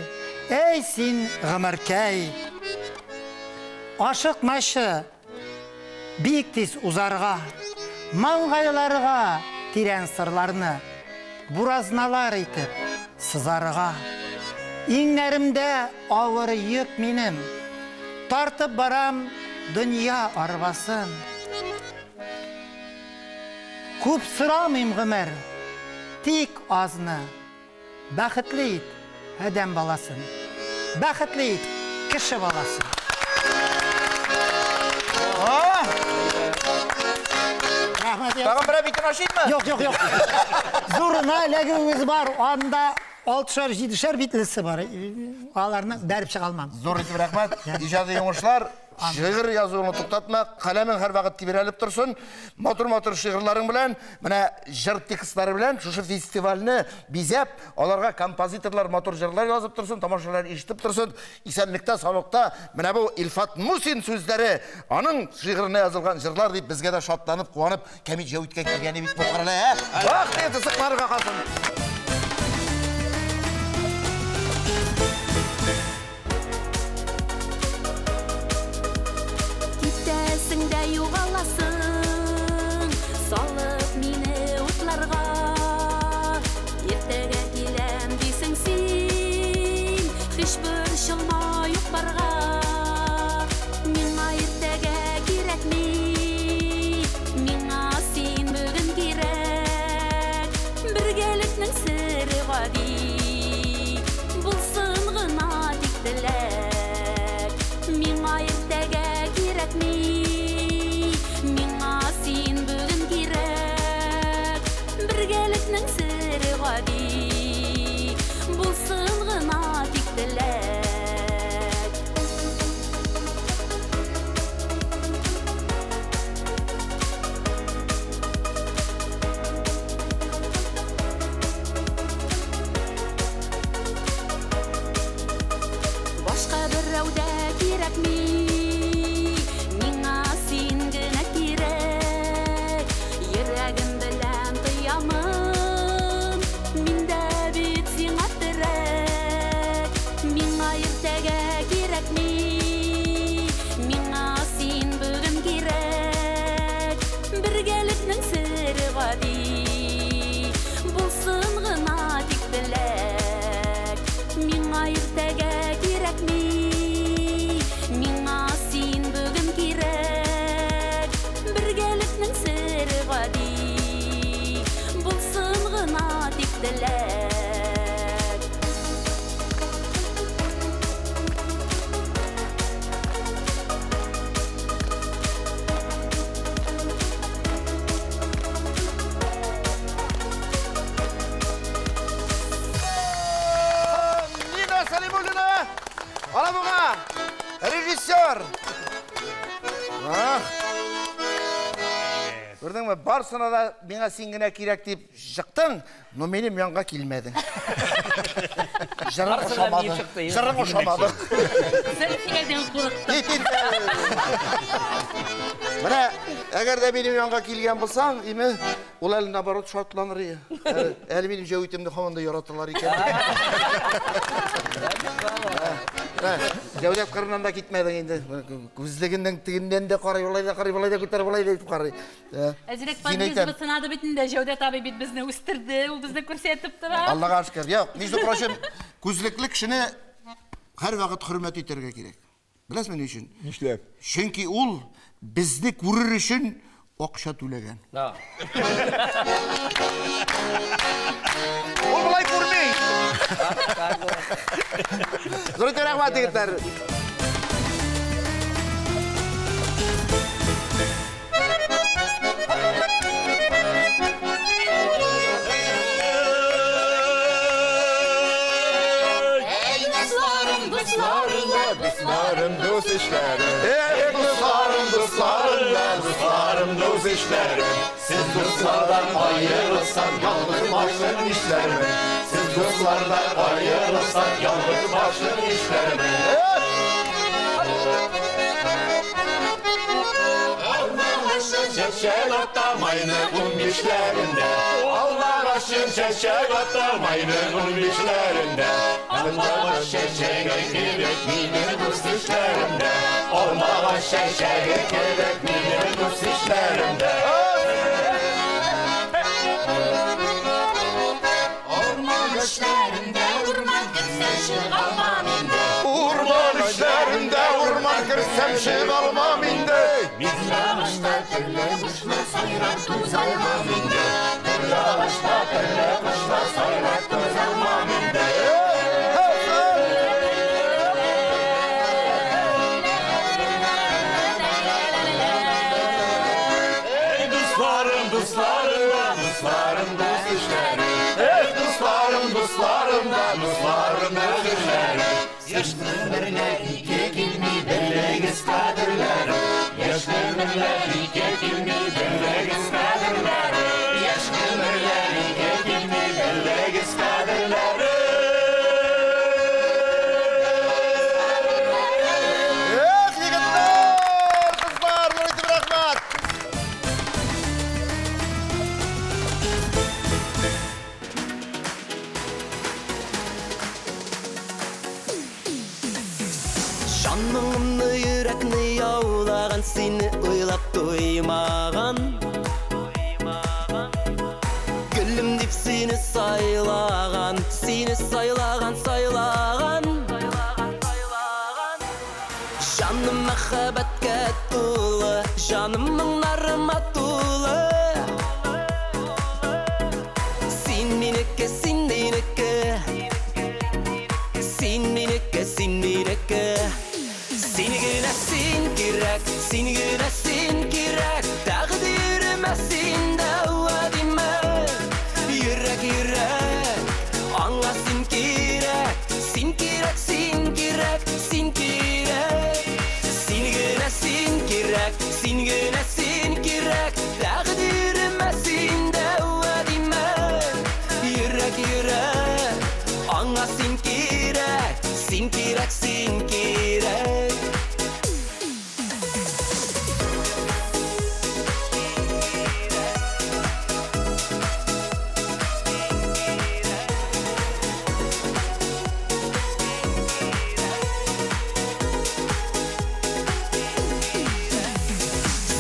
[SPEAKER 4] әй син гомеркәй. Ашыкмачы, бик тиз узарга. Маңгайларга тирән сырларны буразналар итеп сызарга. Иңнәремдә авыр йөк минем. Тартып барам дөнья арбасын. Күп сорамыйм гомер, тик азны. Бәхетле ит адәм баласын. Бәхетле ит кеше баласын. Рәхмәт.
[SPEAKER 3] Тагын берәр битен ачыйммы?
[SPEAKER 4] Юк, юк, юк. Зурына эләгүегез бар, анда 6-шар, 7-шәр битлесе бар. Аларны бәреп чыга алмам.
[SPEAKER 3] Зур итеп рәхмәт. Иҗади уңышлар. Шигырь язуыңны туктатма, каләмең һәрвакыт тибрәлеп торсын. Матур-матур шигырьләрең белән, менә җыр текстлары белән шушы фестивальне бизәп, аларга композиторлар матур җырлар язып торсын, тамашачылар ишетеп торсын. Исәнлектә, саулыкта менә бу Илфат Мусин сүзләре, аның шигыренә язылган җырлар дип безгә дә шатланып, куанып, Кәмит Җәүиткә килгәне бит бу карале, ә? Ах, дип сыкларга калсын.
[SPEAKER 11] Китәсең дә югаласың, салып мине утларга. Иртәгә киләм дисең син, һич борчылма юк-барга. Миңа иртәгә кирәкми, миңа син бүген кирәк. Бергәлекнең сере гади, булсын гына тик теләк. Миңа иртәгә кирәкми, миңа син бүген кирәк. Бергәлекнең сере гади, булсын гына тик теләк.
[SPEAKER 3] Аңлыйсыңмы? Барсына да миңа син генә кирәк дип чыктың, но минем янга килмәдең. Җырың ошамады. Җырың ошамады.
[SPEAKER 7] Зөлфиядән курыктым.
[SPEAKER 3] Менә, әгәр дә минем янга килгән булсаң, име, ул әле наоборот шатланыр иде. Әле минем Җәвитемне һаман да яраталар икән. Җәүдәт кырыннан да китмәдең инде. Күзлегеннән тегеннән дә карый, болай да карый, болай да күтәреп, болай да итеп карый.
[SPEAKER 7] Әзрәк подъезд сынады бит инде, Җәүдәт абый бит безне үстерде, ул безне күрсәтеп тора.
[SPEAKER 3] Аллага шөкер. Юк, между прочим, күзлекле кешене һәрвакыт хөрмәт итәргә кирәк. Беләсезме ни өчен?
[SPEAKER 2] Нишләп?
[SPEAKER 3] Чөнки ул безне күрер өчен акча түләгән. Ул болай күрми. Зур итеп рәхмәт, егетләр.
[SPEAKER 11] Ey dostlarım, dostlarım da,
[SPEAKER 2] dostlarım, dost işlerim. Ey dostlarım, dostlarım da, dostlarım, dost işlerim. Siz dostlardan ayrılsan yalnız başım işlerim. Siz dostlardan ayrılsan yalnız başım işlerim. Çeçek atamayını un işlerinde. Allah başın çeçek atamayını un işlerinde. Allah çeçek ekilip minin dost işlerinde. Allah çeçek ekilip minin dost işlerinde.
[SPEAKER 11] Orman işlerinde orman kırsam şık almam indi.
[SPEAKER 3] Orman işlerinde orman kırsam şık almam indi.
[SPEAKER 11] Biz ağaçta türlü kuşlar sayrar tuz almam indi. Türlü ağaçta türlü kuşlar sayrar tuz almam indi.
[SPEAKER 2] Ey dostlarım, dostlarım da, dostlarım dost işlerim. Ey dostlarım, dostlarım da, dostlarım dost işlerim.
[SPEAKER 11] Yaşlı birle iki kilmi birligiz kadirlerim. Yaşlı birle iki kilmi birligiz kadirlerim. Yaşlı birle iki kilmi birligiz kadirlerim.
[SPEAKER 3] Эх, егетләр, кызлар, зур итеп рәхмәт.
[SPEAKER 1] Жаныңымны, йөрәкне яулаган, сине уйлап туймаган. Гөлем дип сине сайлаган, сине сайлаган, сайлаган. Жаным мәхәббәткә тулы, жаным моңнарыма тулы. Син минеке, син минеке. Син минеке, син минеке. Син генә син кирәк, син генә син кирәк. Тәкъдиремә син дәва димә. Йөрәк, йөрәк, аңа син кирәк. Син кирәк, син кирәк, син кирәк. Син генә син кирәк, син генә син кирәк. Тәкъдиремә син дәва димә. Йөрәк, йөрәк, аңа син кирәк. Син кирәк, син кирәк.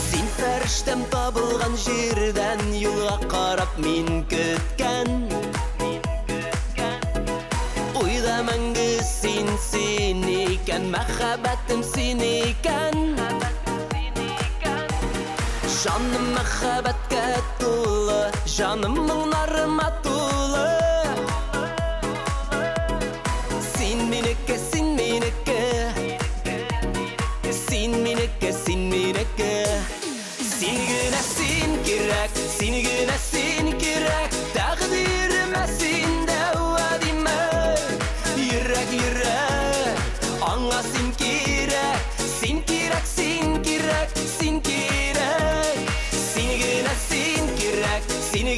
[SPEAKER 1] Син фәрештәм табылган җирдән юлга карап мин көткән. Уйда мәңге син, син икән, мәхәббәтем син икән. Жаным мәхәббәткә тулы, жаным моңнарыма тулы. Син минеке, син минеке. Син минеке, син минеке. Син генә син кирәк, син генә син кирәк. Тәкъдиремә син дәва димә. Йөрәк, йөрәк, аңа син кирәк. Син кирәк, син кирәк, син кирәк. Син генә син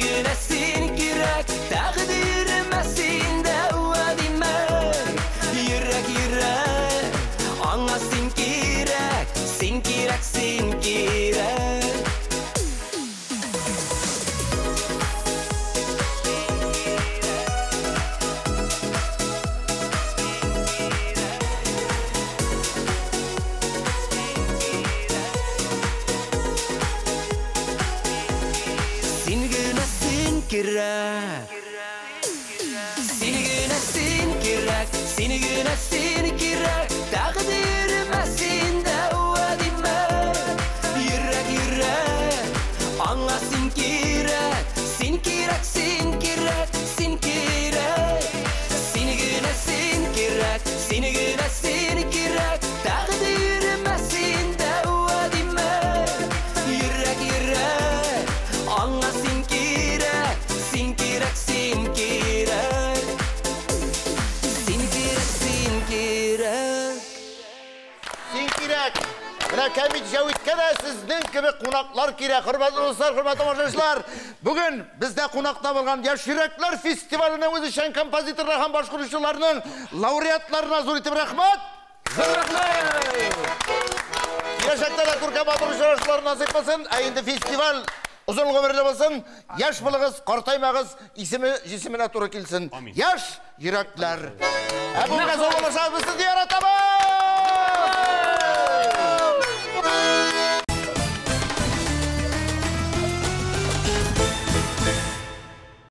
[SPEAKER 12] генә син кирәк, тәкъдиремә син дәва димәк. Йөрәк, йөрәк, аңа син кирәк, син кирәк, син кирәк. Син генә син кирәк. Син генә син кирәк, син генә син кирәк, тәкъдиремә син дәва димәк. Йөрәк, йөрәк, аңа син кирәк, син кирәк, син кирәк, син кирәк. Син генә син кирәк, син генә син кирәк, тәкъдиремә син дәва димәк. Йөрәк, йөрәк, аңа син кирәк, син кирәк, син кирәк. Син кирәк, син кирәк.
[SPEAKER 3] Син кирәк. Менә Кәмит Җәвиткә дә сезнең кебек кунаклар кирәк. Хөрмәтле дуслар, хөрмәтле тамашачылар. Бүген бездә кунакта булган Яшь йөрәкләр фестиваленең үзешчән композиторлар һәм башкаручыларның лауреатларына зур итеп рәхмәт. Зур рәхмәт. Киләчәктә дә күркәм матур очрашулар насыйп булсын. Ә инде фестиваль озын гомерле булсын. Яшь булыгыз, картаймагыз, исеме җисеменә туры килсен. Яшь йөрәкләр. Ә бүгенгә саубуллашабыз, без сезне яратабыз.